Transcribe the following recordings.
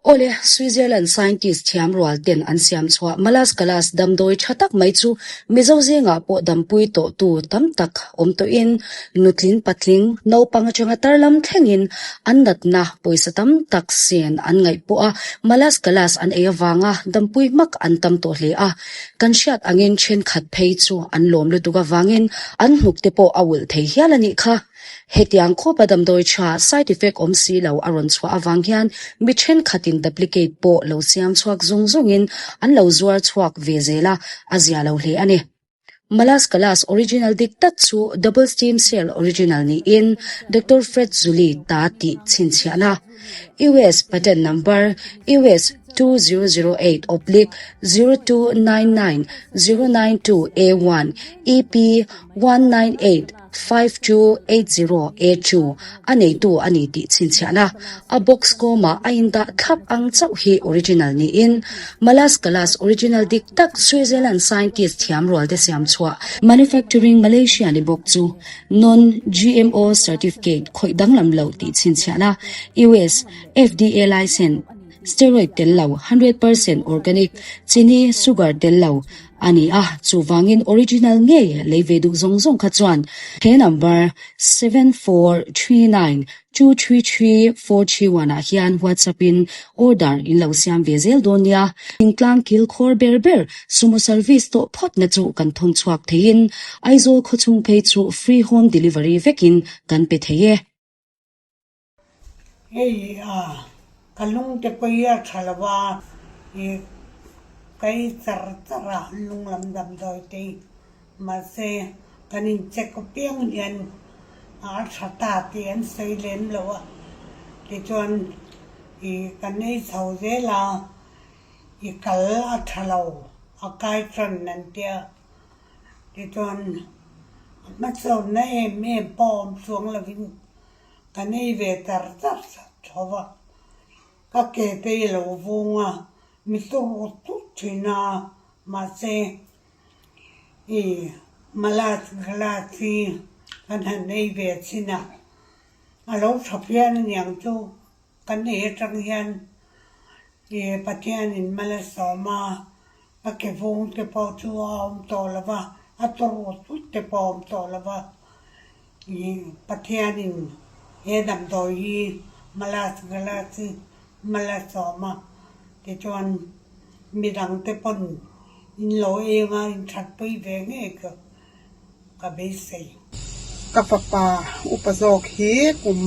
Awle, Switzerland scientist thiam rual ten an siam chhuah Malas Kalas damdawi tha tak mai chu Mizo zingah pawh dampui tawhtu tam tak awm tawhin nutling patling naupang atanga tarlam thlengin an natna pawisa tam tak sen an ngaih pawh a, Malas Kalas an ei avanga dampui hmak an tam tawh hle a. Kan hriat angin thenkhat phei chu an lawm lutuk avangin an hnuk te pawh a ulh thei hial a nih kha. Hetiang khawpa damdawi tha side effect awm si lo a rawn chhuah avang hian mi thenkhatin duplicate pawh lo siam chhuak zung zungin an lo zuar chhuak ve zel a, a zia lo hle a ni. Malas Kalas original dik tak chu Double Steam Cell original niin Doctor Fred Zuli ta tih chhinchhiahna US Patent Number US 2008/0299092 A1 EP 198 5280 A chu a neitu a ni tih chhinchhiahna a box kawmah a indah thlap ang chauh hi original niin Malas Kalas original dik tak Switzerland scientist thiam rualte siam chhuah Manufacturing Malaysia ni bawk chu Non-GMO Certificate khawih danglam loh tih chhinchhiahna US FDA License Steroid tel lo 100% organic chini sugar tel lo A ni a, chuvangin original ngei lei ve duh zawng zawng kha chuan he number 7439233431 ah hian WhatsApp in order in lo siam ve zel dawn nia. Thingtlang kil khawr ber ber sumo service tawh phawt na chu kan thawm chhuak theiin Aizawl khawchhung phei chu free home delivery vekin kan pe thei e. Hei a, ka lungte pawh hi a tha lo a, i ka ei char char a lung lam damdawi te hi, mahse kan in check apiang hian a tha ta tih an sawi lem lo a, tichuan i kan ei chho zel a, i kal a tha lo a kai tan an tia, tichuan hmasawnna em em pawh awm chuang lovin Ka nei ve tar tar tho va, ka ke te i lo vung a, mi tur ut tut thin a, mahse i Malas glass hi kan han ei ve chin a, a lo tha phian aniang chu kan ei atang hian i Pathianin mal a sawm a, ka ke vung te pawh chu a awm tawh lo va, a tur ut ut te pawh a awm tawh lo va. Pathianin he damdawi hi Malas Galas hi mal a sawm a, tichuan midangte pawn in lo eng a, in thatpui ve ngei ka ka beisei. Ka fapa upa zawk hi kum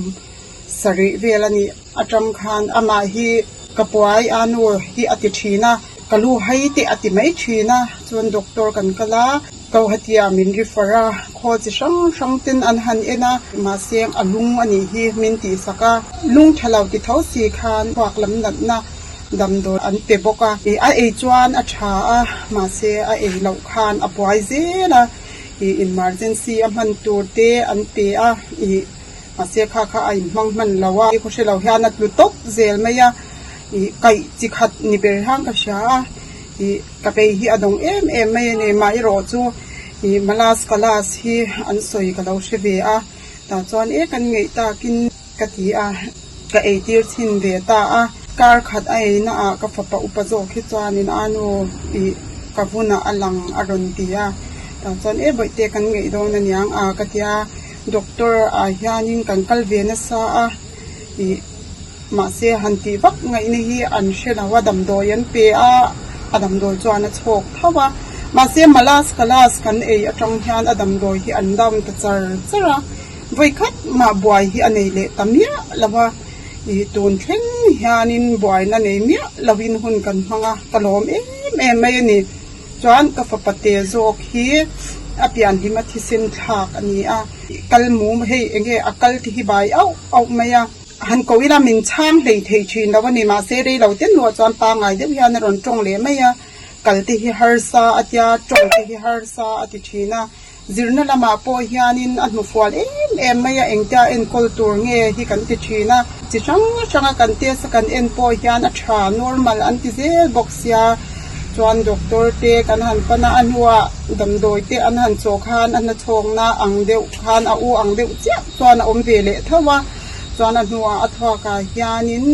sarih vel a nih atang khan amah hi ka puai a nu hi a ti thin a, ka lu hai te a ti mai thin a, chuan doctor kan kal a. Kauhatia min refer a, khaw chi hrang hrang ten an han en a, mahse a lung a nih hi min tihsak a, lung tha lo ti tho si khan chhuak lam natna damdawi an pe bawk a, ih a ei chuan a tha a, mahse a ei loh khan a buai zel a, ih emergency a hman tur te an pe a, ih mahse kha kha a inhmang hman lo a, khaw hre lo hian a tlu tawp zel mai a, ih kaih chi khat ni ber hian ka hria a, ih. Ka bei hi a dawng em em mai a ni. Mah erawh chu ih Malas Kalas hi an sawi ka lo hre ve a, tah chuan e kan ngeih takin ka ti a, ka eitir chhin ve ta a. Kar khat a eina ah ka fapa upa zawk hi chuanin a nu ih ka vunah a lang a rawn ti a, tah chuan e bawihte kan ngeih dawn aniang a ka ti a, doctor ah hianin kan kal ve nasa a ih. Mahse, han tih vak ngaihna hi an hre lo a, damdawi an pe a, a damdawi chuan a chhawk tho a. Mahse, Malas Kalas kan ei atang hian a damdawi hi an down ta char char a, vawi khat mah buai hi a nei leh ta miah lo a, ih tun thleng hianin buaina nei miah lovin hun kan hmang a, ka lawm em em mai a ni. Chuan ka fapa te zawk hi a pianhlim a thisen thlak a ni a, kal mum hei enge a kal te hi bai auh auh mai a. Han ko ila min chhang hlei thei thin lo a ni, mahse rei lo te nuah chuan pangngai deuh hian a rawn tawng leh mai a, kal te hi harsa a tia, tawng te hi harsa a ti thin a, zirna lamah pawh hianin a hnufual em em mai a, engtia enkawl tur nge hi kan ti thin a, chi hrang hranga kan test a kan en pawh hian a tha normal an ti zel bawk sia, chuan doctor te kan han pan a, a hnuah damdawi te an han chawh khan a hnachhawkna ang deuh khan a u ang deuh chiah chuan a awm ve leh tho a. Chuan a hnuah a thluakah hianin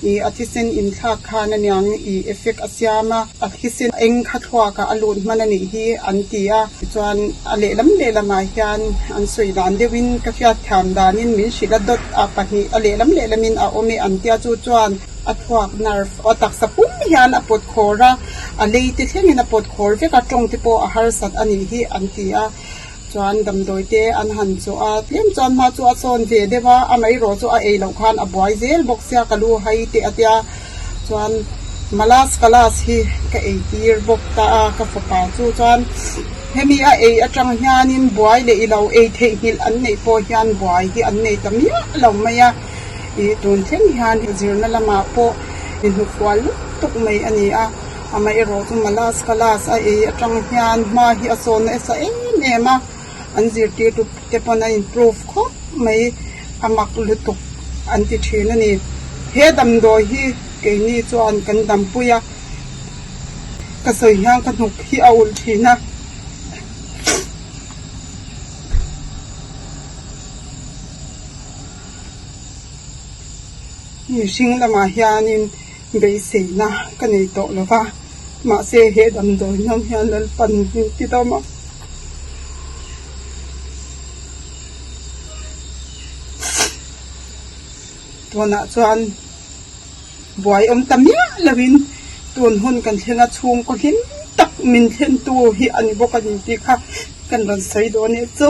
Ih a thisen inthlak khan aniang ih effect a siam a, a thisen eng kha thluakah a lut hman a nih hi an ti a. Tichuan a lehlam lehlamah hian an sawi dan deuhin ka hriat thiam danin min hrilh a dawt a pahnih a lehlam lehlamin a awm e an tia chu chuan a thluak nerve a taksa pum hian a pawt khawr a, a lei te thlengin a pawt khawr vek a, tawng te pawh a harsat a nih hi an ti a. Chuan damdawi te an han chawh a, tlem chuan hma chu a sawn ve deuh a, amaherawh chu a ei loh khan a buai zel bawk sia ka lu hai teh a tia. Chuan Malas Kalas hi ka ei tir bawk ta a, ka fapa chu chuan hemi a ei atang hianin buai leh i lo ei theihnghilh an neih pawh hian buai hi an nei ta miah lo mai a, ih tun thleng hian zirna lamah pawh inhnufual lutuk mai a ni a. Amaherawh chu Malas Kalas a ei atang hian hma hi a sawn nasa em em a, an zirtirtu te pawn a improve khawp mai, a mak lutuk an ti thin a ni. He damdawi hi keini chuan kan dampui a, ka sawi hian ka hnuk hi a ulh thin a. Mihring lamah hianin Beiseina ka nei tawh lo va, mahse he damdawi hnam hian Lalpan min ti dam a. Tunah chuan buai awm ta miah lovin tun hun kan thleng a, chhungkaw hlim tak min thlentu hi a ni bawk a ni tih kha kan rawn sawi dawn e chu.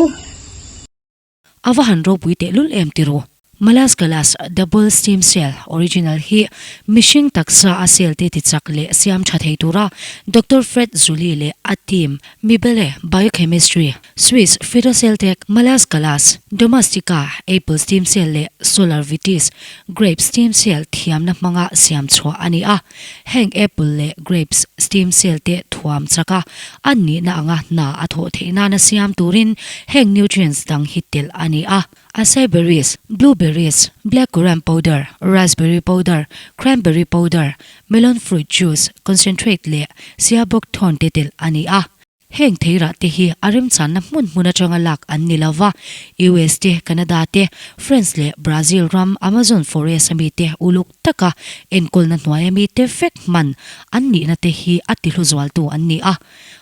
A va han ropui tehlul em ti ru. Malas Galas Double Steam Cell Original hi mihring taksa a cell te tichak leh siam tha thei tura Doctor Fred Zuli leh a team Mibelle Biochemistry, Swiss Phytocelltech, Malas Galas, Domestika Apple Steam Cell leh Solar Vitis Grape Steam Cell thiamna hmanga siam chhuah a ni a. Heng Apple leh Grapes Steam Cell te thuam chaka an nihna anga hna a thawh theih nana siam turin heng nutrients dang hi telh a ni a, acai berries, blueberries, black currant powder, raspberry powder, cranberry powder, melon fruit juice concentrate leh sea buckthorn te telh a ni a. Heng theirah te hi a remchanna hmun hmun atanga lak an ni lo va, US te, Canada te, France leh Brazil ram Amazon forest a mite uluk taka enkawlna hnuaia mite vek hman an nihna te hi a tihluzualtu an ni a.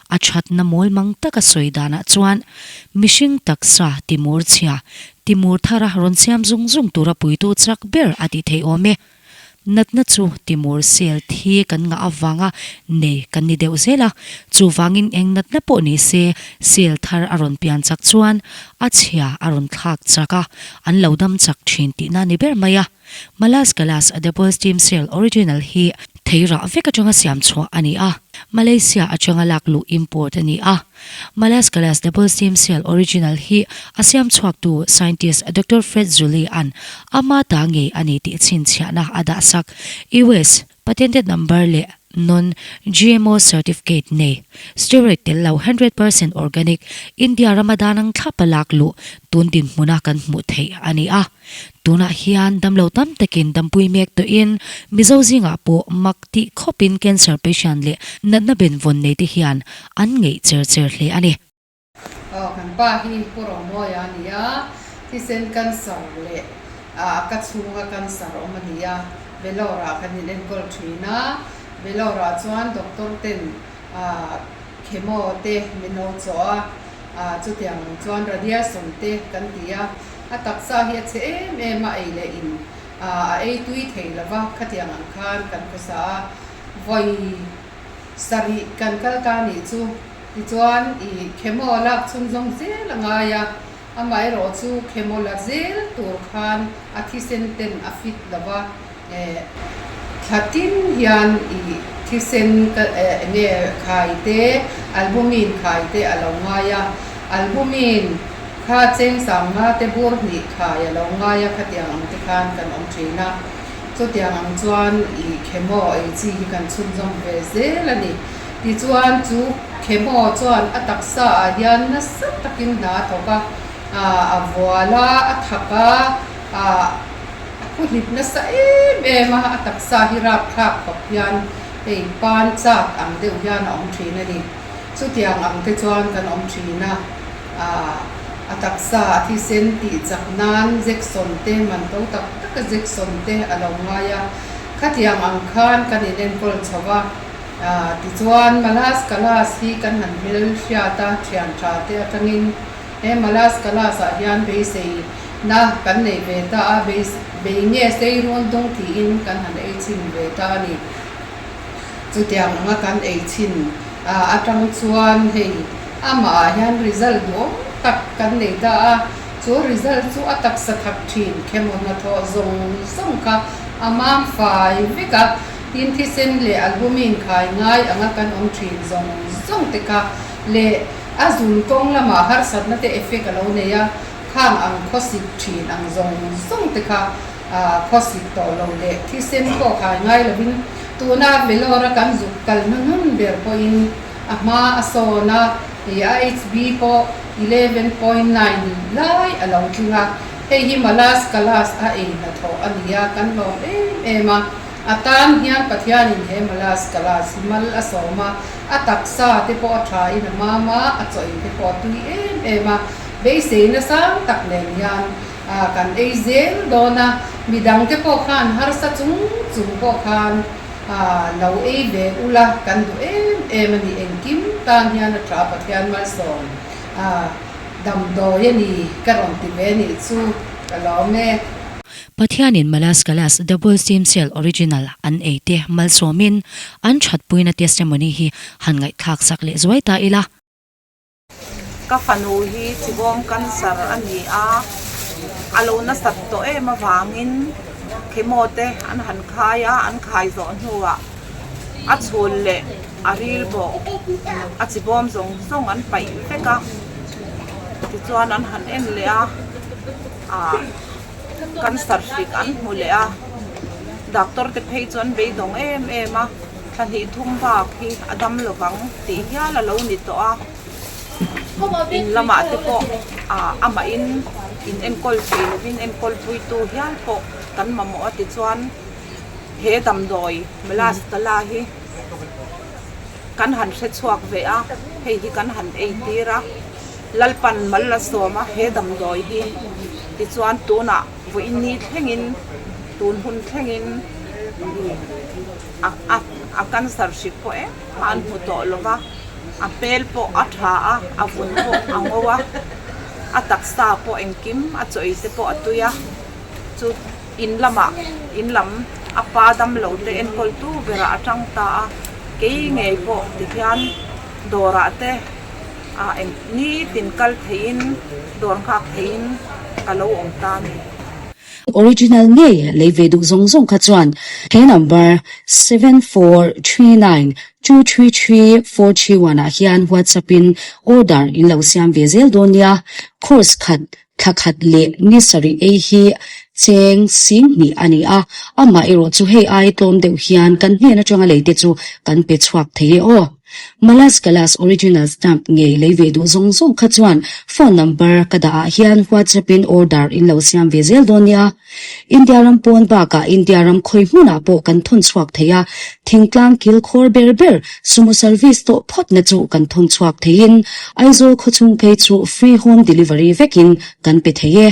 A thatna mawl mang taka sawi danah chuan mihring taksa timur chhia, timur thara rawn siam zung zung tura puitu chak ber a tih theih awm e. Natna chu timur sel thi kan ngah avanga nei kan ni deuh zel a, chuvangin eng natna pawh ni se sel thar a rawn pian chak chuan a chhia a rawn thlak chak a, an lo dam chak thin tihna ni ber mai a. Malas Galas Double Steam Cell Original hi thei rah vek atanga siam chhuah a ni a, Malaysia atanga lak luh import a ni a. Malas Galas Double Steam Cell Original hi a siam chhuaktu scientist Doctor Fred Zuli an ama ta ngei a ni tih chhinchhiahna a dahsak. US patented number leh non GMO certificate nei, steroid tel lo 100% organic India rama dan ang thlapa lak luh tun dinhmuna kan hmuh theih a ni a. Tunah hian damlo tam takin dampui mek tawhin Mizo zingah pawh mak tih khawpin cancer patient leh natna benvawn nei te hian an ngeih cher cher hle a ni. Aw kan pa hi Pu Romawia a ni a, thisen cancer leh a ka chhunga cancer awm a ni a, Vellore ah kan in enkawl thin a, Vellore ah chuan doctor ten chemo te min lo chawh a, chutiang ang chuan radiation te kan ti a, a taksa hi a chhe em em a, ei leh in a ei tui thei lo va, khatiang ang khan kan khawsa a, vawi sarih kan kal ta nih chu tichuan i chemo lak chhunzawm zel a ngai a, amaherawh chu chemo la zel tur khan a thisen ten a fit lo va, Eh, thla tin hian i thisen ka eh enge khai te, albumin khai te a lo ngai a, albumin kha cheng sangha te bur hnih khai a lo ngai a, khatiang ang te khan kan awm thin a, chutiang ang chuan i chemo ei chi hi kan chhunzawm ve zel a ni. Tichuan chu chemo chuan a taksa ah hian nasa takin hna a thawk a, a vual a, a thak a, ah. A phuhlip nasa em em a, a taksa hi rapthlak khawp hian hei pan chak ang deuh hian a awm thin a ni. Chutiang ang te chuan kan awm thin a, ah a taksa a thisen tih chak nan Jackson te man to tak taka Jackson te a lo ngai a. Khatiang ang khan kan inenkawl chho a, tichuan Malas Kalas hi kan han hmel hriat a, thian tha te atangin he Malas Kalas ah hian beisei na kan nei ve ta a, bei nge sei run dung tiin kan han ei chhin ve ta a ni. Chutiang anga kan ei chhin atang chuan hei amah ah hian result duhawm tak kan nei ta a, Chu result chu a taksa thak thin khemaw hnathawh zawng zawng kha a mam fai vek a, tin thisen leh albumin khai ngai anga kan awm thin zawng zawng te kha leh a zun kawng lamah harsatna te effect a lo nei a, khang ang khawsik thin ang zawng zawng te kha khawsik tawh lo leh thisen pawh khai ngai lovin tuna Vellore a kan zuk kal hnuhnun ber pawhin a hma a sawn a, hei a HB pawh 11.9 lai a lo tling a, hei hi Malas Kalas a ei hnathawh a ni a, kan lawm em em a, a tan hian Pathianin he Malas Kalas hi mal a sawm a, a taksa te pawh a tha in a mam a, a chaw in te pawh a tui em em a, beisei nasang tak nen hian kan ei zel dawn a, midang te pawh khan harsa chung chung pawh khan lo ei ve ula kan duh em em a ni, engkim tan hian a tha Pathian malsawm damdawi a ni ka rawn ti ve nih chu ka lawm e. Pathianin Malas Kalas Double Steam Cell Original an ei te malsawmin an thatpuina testimony hi han ngaihthlak sak leh zuai ta ila. Ka fanu hi chibawm cancer a ni a, a lo nasat tawh em avangin chemo te an han khai a, an khai zawh hnuah a chhul leh a ril bawh a chibawm zawng zawng an paih vek a, tichuan an han en leh a, ah cancer hrik an hmu leh a, doctor te phei chu an beidawng em em a. Thla hnih thum bak hi a dam lo vang tih hial a lo ni tawh a, in lamah te pawh ah amahin in enkawl thei lovin enkawl puitu hial pawh kan mamawh a tichuan he damdawi Malas Tala hi kan han hre chhuak ve a, hei hi kan han ei tir a, Lalpan mal la sawm a he damdawi hi tichuan tunah vawiin ni thlengin tun hun thlengin a a a cancer hrik pawh engmah an hmu tawh lo va, a hmel pawh a tha a, a vun pawh a ngo a, a taksa pawh engkim a chaw ei te pawh a tui a, chu in lamah in lam a pa damlo te enkawl tu berah a tang ta a, kei ngei pawh tihian dawrah te ah eng nitin kal theihin dawr nghak theihin ka lo awm ta a ni. Original ngei lei ve duh zawng zawng kha chuan he number 7439233431 ah hian WhatsApp in order in lo siam ve zel dawn nia. Course khat, thla khat leh ni sarih ei hi cheng sing hnih a ni a, amah erawh chu hei ai tlawm deuh hian kan hnen atanga lei te chu kan pe chhuak thei e aw. Malas Kalas Original Stamp ngei lei ve duh zawng zawng kha chuan phone number ka dah ah hian WhatsApp in order in lo siam ve zel dawn nia. India ram pawn bakah India ram khawi hmunah pawh kan thawn chhuak thei a, thingtlang kil khawr ber ber sumo service tawh phawt na chu kan thawn chhuak theiin Aizawl khawchhung phei chu free home delivery vekin kan pe thei e.